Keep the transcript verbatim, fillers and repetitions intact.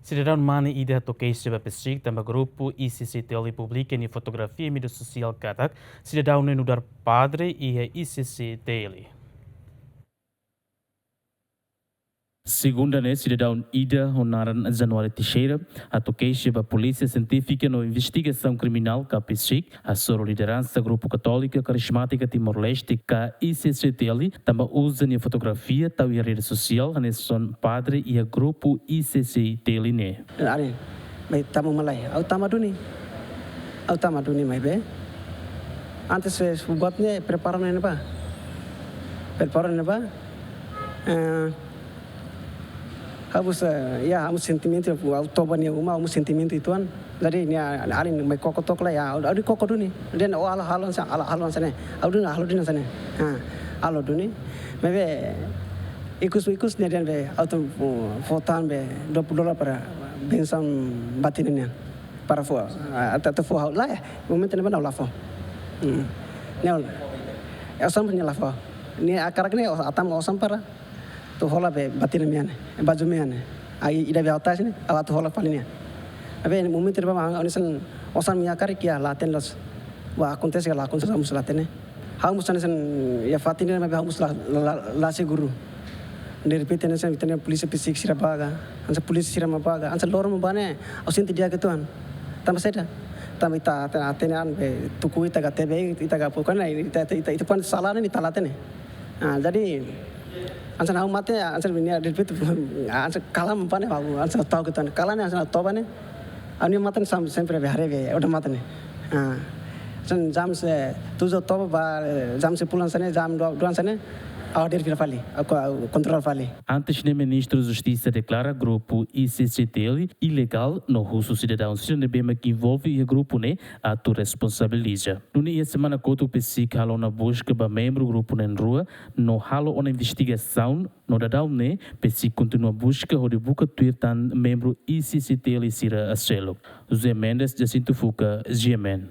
Sidadaun mane ida hato'o keixa ba PCIC tanba grupu I C C T L publika nia fotografia iha média sosiál katak sidadaun ne'e nu'udar padre iha I C C T L. Segunda ne'e, sidadaun ida ho naran Januário Teixeira hato'o keixa ba Polísia Sientífika no Investigasaun Kriminál ka PCIC hasoru lideransa Grupu Katólika Karismátika Timor-Leste ka I C C T L tanba uza nia fotografia tau iha rede sosiál hanesan padre iha grupu I C C T L ne'e. Ari, mai tama malae. Ha'u tama duni. Ha'u tama duni maibé. Antes, eh, buat ne'e prepara ne'ebá. Prepara ne'ebá. Eh, ha'u mós, eh, ya, ha'u mós sentimentu, ha'u toba nia uma, ha'u mós sentimentu uitoan. Jadi nia alin mai koko took lai, ya, ha'u, ha'u koko duni. Dehan, oh, halo, halo hanesan, halo, halo hanesan ne'e. Ha'u duni, halo duni hanesan ne'e. Ha, halo duni. Maibé, ikus, ikus ne'e dehan be, ha'u atu fó tan be, dua puluh dolar para bensaun batina nian. Para fó, ah, atu, atu fó ha'u la, eh, momentu ne'ebá ha'u la fó. Hmm. Ne'e, osan nia la fó. Nia hakarak ne'e, osan, hatama osan para atu hola be batina mean ne'e, baju mean ne'e. Ai ida be ha'u tasi ne'e, ha'u atu hola fali nia. Maibé momentu ne'ebá, ha'u hanesan osan nia hakarak iha la hatene loos. Ba akontese ka la akontese, ha'u mós la hatene. Ha'u mós hanesan iha fatin ne'e maibé ha'u mós la, la, la, la seguru. Derrepente hanesan ita-nia polísia PCIC sira bá ka, hanesan polísia sira mak bá ka, hanesan loron mak bá ne'e, ha'u sente di'ak uitoan. Tanba saida? Tanba ita, ita hatene an be tuku ita ka T V I, ita ka pokoknya ita, ita, ita, ita-nia sala ne'e ita la hatene. Ah, jadi, hanesan ha'u mate, hanesan nia derrepente, hanesan kalan mak bá ne'e, ha'u hanesan ta'uk uitoan. Kalan ne'e hanesan ha'u toba ne'e. Ha'u-nia matan sam-, sempre be haree be odamatan ne'e. Ah, hanesan jam se-, tujuh toba ba, eh, jam sepuluh hanesan ne'e, jam dua, dua hanesan ne'e, ha'u hadeer fila fali, ha'u ko-, ha'u kontrola fali. Antes ne'e Ministru Justisa deklara grupu I C C T L ilegál no husu sidadaun sira ne'ebé mak envolve iha grupu ne'e atu responsabiliza. Nune'e iha semana kotuk PCIC halo ona buska ba membru grupu na'in-rua no halo ona investigasaun, no daudaun ne'e PCIC kontinua buska hodi buka tuir tan membru I C C T L sira seluk. José Mendes, Jacinto Fuca, G M N.